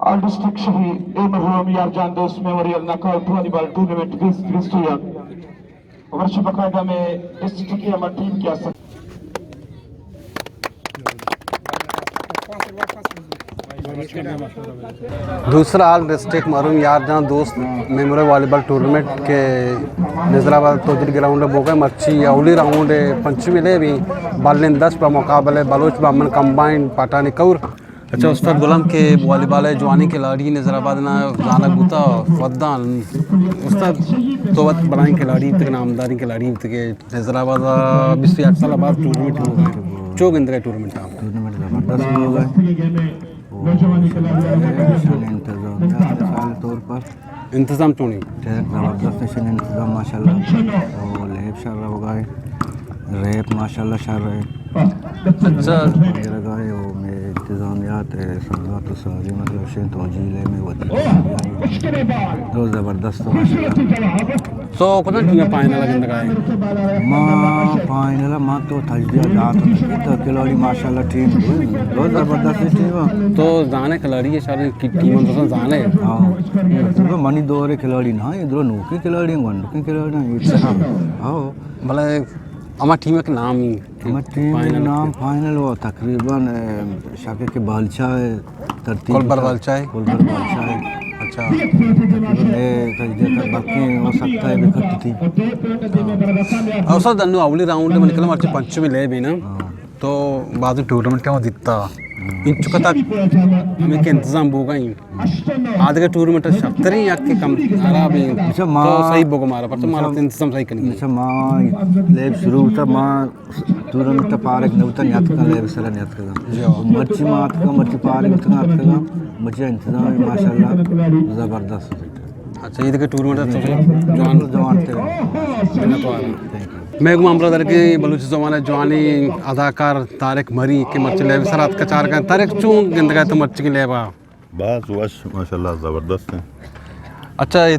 آل ڈسٹرکٹ شہی اے مرحوم یار جان دوست میموریل ناک آؤٹ والی بال ٹورنامنٹ بیست بیست و یک۔ مرچی باقاعدہ میں ڈسٹرکٹ کی ہماری ٹیم کیا سک دوسرا آل ڈسٹرکٹ مرحوم یار جان دوست میموریل والی بال ٹورنامنٹ کے نظر آباد توجیل گراؤنڈ بوگا۔ مرچی اولی راؤنڈ پنچمی لیب ایں، بلین دس بمقابل بلوچ بامن کمبائنڈ پٹانی کور۔ اچھا استاد غلام کہ والی بال ءِ جوانیں کھلاڑی نظر آباد نا زانگ بوتا، ودان استاد تو وت بلائیں کھلاڑی بوتگ، نامداریں کھلاڑی بوتگ کہ نظر آباد ءَ بیست یک سال بعد ٹورنامنٹ بوگ ءَ۔ چو گندگ ءَ ٹورنامنٹ ءَ؟ ٹورنامنٹ زبردست بوگ ءَ۔ اور انتظامیہ مثال طور پر انتظام چونیں؟ ٹھیک زبردست ایں، انتظام ماشاءاللہ۔ اور لیب شر روگ ءَ ایں، ریپ ماشاءاللہ شر ایں۔ اچھا۔ گرگ ءَ ایں، اور میں انتظامیات، سنگت و ساری مطلب شیں توجیل ایں میں وتی۔ تو زبردست ماشاءاللہ۔ تو کجا ٹیم ءِ فائنل ءَ گندگ ءَ ئے؟ ما فائنل ءَ ما تو تجزیہ دات تو کھلاڑی ماشاءاللہ ٹیم بہت زبردست ٹیم ایں۔ تو زانے کھلاڑی ءِ شر کی ٹیم ایں، تو زانے؟ ہاں۔ تو منی دور ءِ کھلاڑی نہ ایں، درو نوکیں کھلاڑی ایں، گونڈکیں کھلاڑی ایں۔ ہاں۔ بلے ہما ٹیم ءِ نام ایں؟ ہما ٹیم ءِ نام فائنل ءَ تقریباً، اے، شاکر کے بالچا ایں۔ ترتیب کلبر بالچا ایں؟ کلبر بالچا ایں۔ اچھا۔ میں تجزیہ کر بلکیں ہو سکتا ہے بکھٹتی۔ استاد انو اولی راؤنڈ من کلم مرچی پنچمی لیب ایں نا۔ ہاں۔ تو بعض ٹورنامنٹ ءَ دیتا۔ ہاں۔ انچو کتا ہمیں کہ انتظام بوگ ءَ ایں۔ آدگہ ٹورنامنٹ شرتریں یا کہ کم خراب ایں؟ اچھا، ما تو صحیح بگو مارا، پر تو مارا انتظام صحیح کنی۔ اچھا، ما لیب شروع تھا، ما ٹورنامنٹ ءَ پارگ نہ بوتاں، نیاتکاں، لیب سرا نیاتکاں۔ جی ہاں۔ مرچی ما آتکاں، مرچی پارگ بوتگاں، آتکگاں، مرچی انتظام ماشاءاللہ زبردست۔ اچھا، اے دگہ ٹورنامنٹ تو جوان۔ جوان تھے۔ منت وار۔ تھینک یو۔ میں گوں ہمراہ درگیں بلوچ زبان ءِ جوانیں اداکار طارق مری کہ مرچی لیب سرا آتکا چارگاں۔ طارق چون گندگ ءَ ئے تو مرچی لیب ءَ؟ باز وش، ماشاءاللہ، زبردست ایں۔ اچھا، اے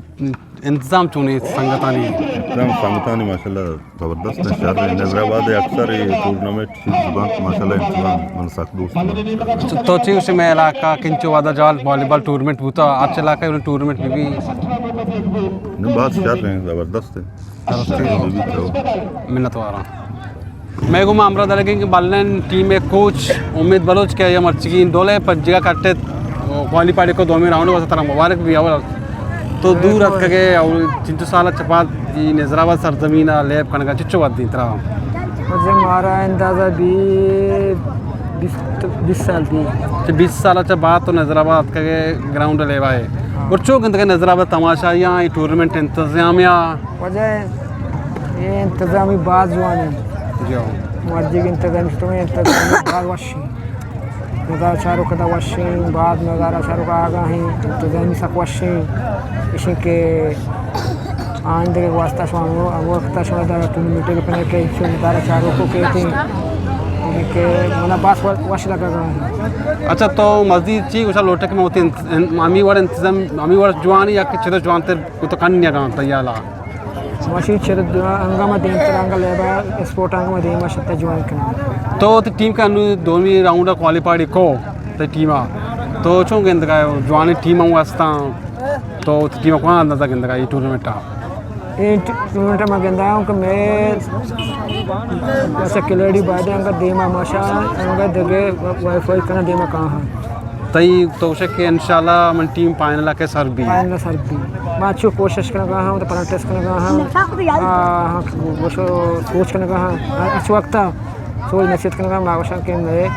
انتظام چونیں سنگتانی؟ انتظام سنگتانی ماشاءاللہ زبردست ایں، شر ایں۔ نظر آباد ءَ اکثر اے ٹورنامنٹ چیز بنت، ماشاءاللہ انتظام من سک دوست بنت۔ اچھا، تو چی گوشے مئے علاقہ کنچو وھد ءَ جال والی بال ٹورنامنٹ بوتا، ہرچ علاقہ ءَ ٹورنامنٹ بہ بی؟ نہ، باز شر ایں، زبردست ایں۔ منت واراں۔ مئے گوما ہمراہ درگیں کہ بلین ٹیم ءِ کوچ امید بلوچ کہ آئی ءَ مرچیگیں ڈول ءِ پجگا کٹت، کوالیفائیڈ کو دومی راؤنڈ ءَ، واسطہ ترا مبارک بی۔ اول تو دور اتکگے اور چنچو سال چہ بعد اے نظر آباد سرزمین ءَ لیب کنگا چچو وھد ایں ترا؟ مجھے مارا اندازہ بی بیست، بیست سال بی۔ چہ بیست سال چہ بعد تو نظر آباد اتکگے گراؤنڈ ءَ لیب ءَ ئے۔ ہاں۔ اور چو گندگے نظر آباد تماشا یا اے ٹورنامنٹ انتظامیہ؟ واجہ، اے انتظامی باز جوان ایں۔ جی ہاں۔ مرچیگیں انتظامی، شتمیں انتظامی باز وش ایں۔ نظارہ چاروک ادا وش ایں، باز نظارہ چاروک آگاہ ایں، انتظامی سک وش ایں۔ ایش ایں کہ آئندہ واسطہ شما ہمو، ہمو وقت شما دا ٹورنامنٹ ءَ بکنے کہ ایشی نظارہ چاروک کیت ایں۔ یعنی کہ منا باز وش لگا۔ اچھا، تو مزید چی گوشا لوٹے کہ من وتی انت-، ان-، ہمی وڑ انتظام، ہمی وڑ جوانی یا کہ چیز جوان تر کو تو کن نیگا تیالا؟ ماشی چر انگا ما دیم تر انگا لیبا اسپورٹ انگا ما دیم شتا جوان کناں۔ تو وتی ٹیم کا انو دومی راؤنڈ کوالیفائیڈ کو تے ٹیما۔ تو چون گندگا جوانی ٹیم ہوں استاں۔ تو وتی ٹیم کو اندازہ گندگا اے ٹورنامنٹ آ؟ اے ٹورنامنٹ ما گندا ہوں کہ میں ایسا کھلاڑی بایدے انگا دیما ماشا انگا دگے وائی فائی کنا دیما کہاں۔ تئی تو گوشے کہ انشاءاللہ من ٹیم فائنل ءَ کہ سر بی۔ فائنل ءَ سر بی۔ ما چو کوشش کنگا ہاں، تو پریکٹس کنگا ہاں۔ آ، ہاں، گوشو سوچ کنگا ہاں۔ آ، اچ وقتا سوچ نصیحت کنگا ہاں، ما گوشاں کہ مئے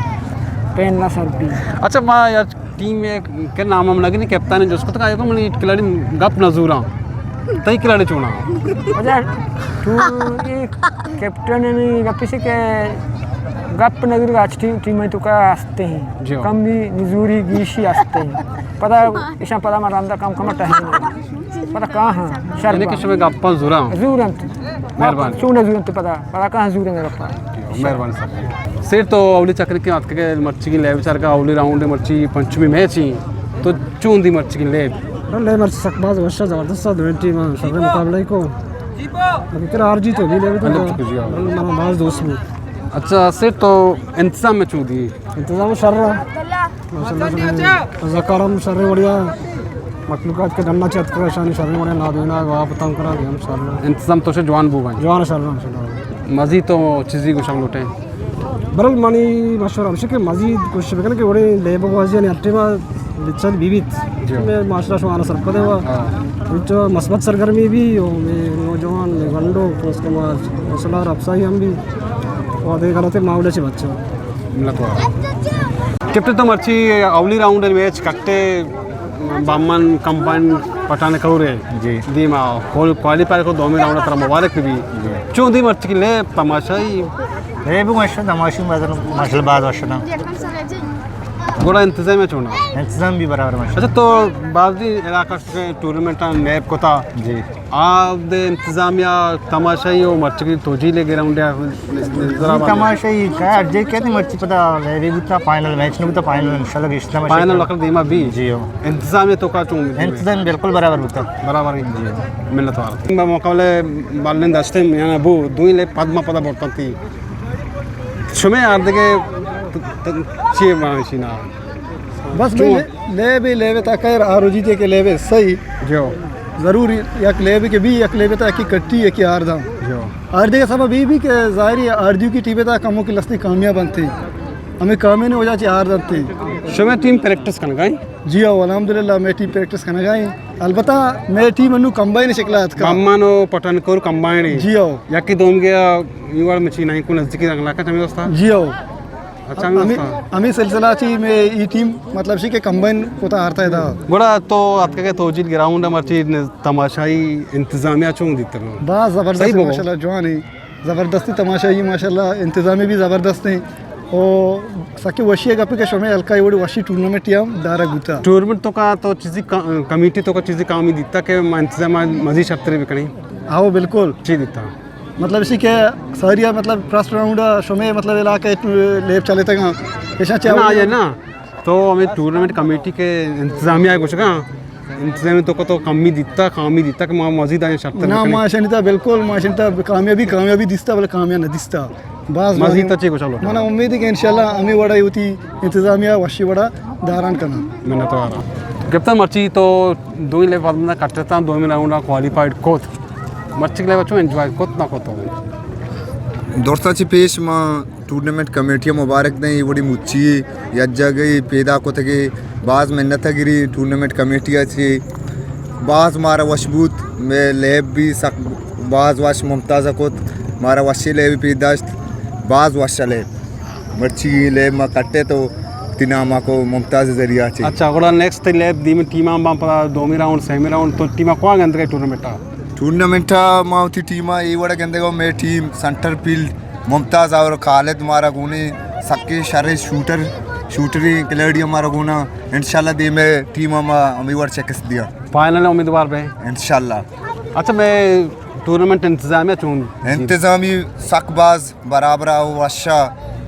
فائنل ءَ سر بی۔ اچھا، ما یار ٹیم ءِ کہ نام ہم نگنی، کپتان جست کتگ، آئی کو من کھلاڑی گپ نہ زوراں۔ تئی کھلاڑی چونا؟ اچھا، تو اے کپٹن نی گپ اش کہ گپ نہ زورگ اچ ٹیم، ٹیم تو کا ہستے ہیں۔ جی ہاں۔ کمی نزوری گیشی ہستے ہیں۔ پدا ایشاں پدا ما رندا کم کم ٹہین۔ پدا کہاں؟ شر یعنی کہ با۔ شمے گپاں زوراں۔ زورنت۔ مہربانی۔ چون زورنت پدا؟ پدا کہاں زورنت گپاں؟ مہربانی صاحب۔ سیر تو اولی چکر کہ آتکگے مرچیگیں لیب چارگا، اولی راؤنڈ مرچی پنچمی میچ ایں۔ تو چون دی مرچیگیں لیب؟ لیب مرچی سک باز وش، زبردست، دوئیں ٹیم شریں مقابلہ کو۔ لیکن ہار جیت ہو بھی لیب تو۔ من باز دوست بوت۔ اچھا سیٹھ، تو انتظام ءَ چوں دی؟ انتظام شر ہے۔ ماشاءاللہ، رضاکار ہم شر وڑیا۔ مخلوقات کے ڈنڈا چت کر شانی شر وڑیا، نادینا گوا پتم کرا گیم شر۔ انتظام تو سے جوان بوگا۔ جوان شر، ماشاءاللہ۔ مزید تو چیزی گوشاں لوٹیں؟ برل منی مشورہ ہمشہ کہ مزید کوشش بکن کہ وڑے لیب گوازی نے اٹے ما چل بی بیت۔ جی۔ میں معاشرہ شمارا سرپد ہوا۔ ہاں۔ انچو مثبت سرگرمی بھی، او میں نوجوان، میں گنڈو، اس کے بعد حوصلہ افزائی ہم بھی، اور دے غلط ماحول سے بچو۔ منت وار۔ کیپٹن تو مرچی اولی راؤنڈ میچ کٹے بامن کمبائن پٹھان کورے۔ جی۔ دیما کول-، کوالیفائی کو دومی راؤنڈ ترا مبارک بھی۔ جی۔ چون دی مرچی کی لے تماشائی؟ لے بھی ماشاءاللہ تماشائی مزن ماشاءاللہ باز وشنا۔ گوڑا انتظامیہ چونا؟ انتظام بھی برابر ماشاءاللہ۔ اچھا تو بعضی علاقہ سے ٹورنامنٹ نیب کوتا۔ جی۔ آ دے انتظامیہ تماشائی و مرچی کی توجیل گراؤنڈ نظر آباد۔ تماشائی کا ارجے کہتے مرچی پتا لے بھی بوتا فائنل میچ نہ بوتا فائنل انشاءاللہ گشتا فائنل وقت دیما بھی۔ جی ہو۔ انتظامیہ تو کا چون؟ انتظام بالکل برابر بوتا۔ برابر ہی۔ جی۔ منت وار۔ مقابلے بالن داشتے یعنی ابو دوی لے پدما پدا برتن تھی۔ شمے آردگے چی مانشینا؟ بس چون؟ بھئی لے، لے بھی لے بھی تا خیر آروجی تے کے لے بھی صحیح۔ جو۔ ضرور یک لے بھی کے بھی یک لے بھی تا کی کٹی ہے کی آردم۔ جو۔ آردگے سبب یہ بھی کہ ظاہری آردیو کی ٹیم تا کمو کی لستی کامیاب بنتی۔ ہمیں کامیاب نے وجہ چی آردم تی۔ شمے ٹیم پریکٹس کن گئی؟ جی ہو، الحمدللہ میں ٹیم پریکٹس کن گئی۔ البتہ میں ٹیم انو کمبائن شکل اتکا۔ بامن و پٹھان کور کمبائن۔ جی ہو۔ یکی دوم گیا یوار مچی نہیں کو نزدیکی رنگ لاکا چمی دوستا۔ جی ہو۔ اچھا، ہمیں، ہمیں سلسلہ چی میں ای ٹیم مطلب سی کہ کمبائن کوتا ہارتا ہے دا۔ گڑا تو اتکا کے توجیل گراؤنڈ مرچی تماشائی انتظامیہ چون دیتا؟ باز زبردست ماشاءاللہ جوان ہے۔ زبردستی تماشائی ماشاءاللہ انتظامی بھی زبردست ہیں۔ او سکے وشی گپے کہ شمے ہلکا وڑی وشی ٹورنامنٹ ہم دارا گوتا۔ ٹورنامنٹ تو کا تو چیزی کا-، کمیٹی تو کا چیزی کامی دیتا کہ ما انتظام مزید شرتری بکنی؟ ہاں بالکل۔ چی دیتا؟ مطلب اسی کہ ساریا مطلب فرسٹ راؤنڈ شمے مطلب علاقہ لیب چلے تگا۔ ایشاں چاہیے نا، یہ نا۔ تو ہمیں ٹورنامنٹ کمیٹی کے انتظامیہ گوشگا، انتظامیہ تو کو تو کمی دیتا، کامی دیتا کہ ما مزید آئیں شرط نا، ما شنیتا بالکل، ما شنیتا کامیابی، کامیابی دیستا، بلے کامیاب نہ دیستا۔ باز مزید تا چی گوشا لوٹا؟ منا امید ہے کہ انشاءاللہ ہمیں وڑا ہوتی انتظامیہ وشی وڑا داران کنا۔ منت وارا۔ کپتان مرچی تو دوئی لیب پد کٹتا، دومی راؤنڈ کوالیفائیڈ کوت۔ مرچی لیب چون انجوائے کوت نہ کوتو؟ درستا چی پیش ما ٹورنامنٹ کمیٹی ءَ مبارک دیں، اے وڑیں مچی یک جاگہے پیدا کتگے، باز منت ءَ گری ٹورنامنٹ کمیٹی ءَ چہ، باز مارا وش بوت، مئے لیب بھی سک باز وش ممتاز ءَ کت، مارا وشیں لیبے پیش داشت، باز وش لیب۔ مرچی لیب ما کٹے تو وتی نام ءَ کو ممتاز ذریعہ چہ۔ اچھا، گڑا نیکسٹ لیب دیمی ٹیماں باں پدا دومی راؤنڈ، سیمی راؤنڈ، تو ٹیماں کواں گندگے ٹورنامنٹ ءَ؟ ٹورنامنٹ ءَ ما وتی ٹیم ءَ اے وڑ ءَ گندگ ءَ، مئے ٹیم سنٹر فیلڈ ممتاز اور خالد مارا گون ایں، سکیں شریں شوٹر، شوٹریں کھلاڑی مارا گون اَں۔ انشاءاللہ دیمے ٹیم ءَ ما ہمے وڑ شکست دیاں۔ فائنل ءَ امیدوار بیں۔ انشاءاللہ۔ اچھا، مئے ٹورنامنٹ انتظامیہ چون؟ انتظامی سک باز برابر ءَ وش ءَ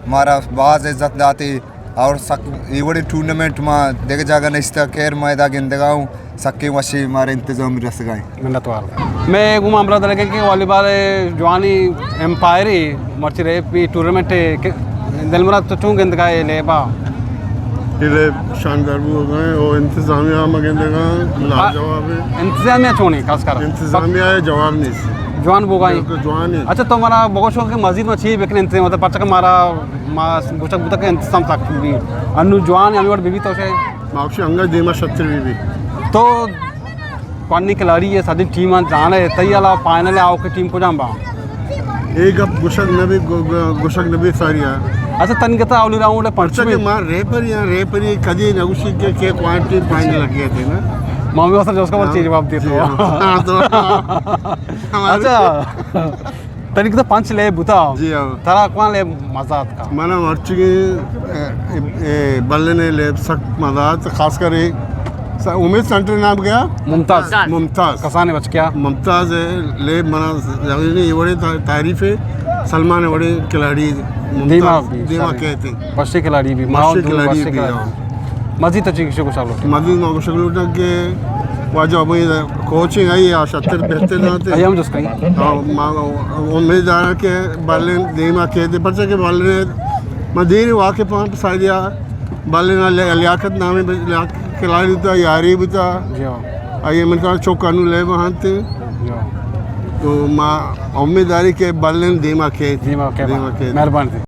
مارا باز عزت داتے۔ اور سک اے وڑیں ٹورنامنٹ ما دگہ جاگہ نشتہ، خیر ما ادا گندگا اوں، سکیں وشیں مارا انتظام رسگا ایں۔ منت وار۔ مئے گوما ہمراہ درگہ کہ والی بال جوانی امپائری مرچی رے پی ٹورنامنٹ کہ دلمراد تو چون گندگا اے لیبا؟ اے لیب شاندار بوگا ایں او انتظامیہ ہم گندگا لاجواب ایں۔ انتظامیہ چونی خاص کر؟ انتظامیہ جواب نیست۔ جوان بوگا ایں۔ بالکل جوان ایں۔ اچھا تو مارا بگوشو کہ مزید ما چی بکن انتظام ہوتا پرچہ کہ مارا ما گوشگ بوتگ کہ انتظام سک بی۔ انو جوان ہمے وڑ بی بی تو شے۔ ما گوشی انگت دیما شتر بی بی۔ تو پانی کھلاڑی ہے، ساری ٹیم جانا ہے، تئی علاوہ فائنل ہے، آؤ کہ ٹیم کجام با؟ اے گپ گوشگ نہ بی، گو-، گو-، گوشگ نہ بی ساری ہے۔ اچھا، تنی گتا اولی راؤنڈ ہے، پرچہ کہ پنچمی۔ ما ریپر یا ریپر یہ کدی نہ گوشی کہ، کہ کوان ٹیم فائنل لگی ہے نا۔ مامی واسطہ جو اس کا ہاں، چیز جواب دیتا جی ہو۔ ہاں۔ ہاں، تو ہمارے اچھا۔ تنی کتا پنچ لیب بوتا۔ جی ہاں۔ ترا کوان لیب مزہ آتکا؟ منا مرچی کے، اے، اے، بلنے لیب سک مزہ آت، خاص کر اے س-، امید سینٹر نام کیا؟ ممتاز۔ ممتاز۔ کسانے بچ کیا؟ ممتاز ہے، لیب منا یعنی اے وڑے تا-، تعریف ہے، سلمان وڑے کھلاڑی ممتاز دیما بھی دیما سارے۔ کہتے ہیں۔ بشے کھلاڑی بھی، بشے ماحول دو کھلاڑی بشے بھی، کھلاڑی۔ ہاں۔ مزید تچی کشو کو سالو۔ مزید ما کو شکل اٹھا کہ واجہ ابو کوچنگ آئی آ شتر بہتر داتے۔ ایام جس کہیں۔ ہاں، ما امید دارا کہ بلن دیما کیت، پرچہ کہ بلن ما دیر واقف ہاں سائیڈیا، بلن لیاقت نامی کھلاڑی بوتا، یاری بوتا۔ جی ہاں۔ آئی من کہا چوک انو لے بہانتے۔ جی ہاں۔ تو ما امید داری کہ بلن دیما کیت۔ دیما کیت۔ دیما کیت۔ مہربان تھی۔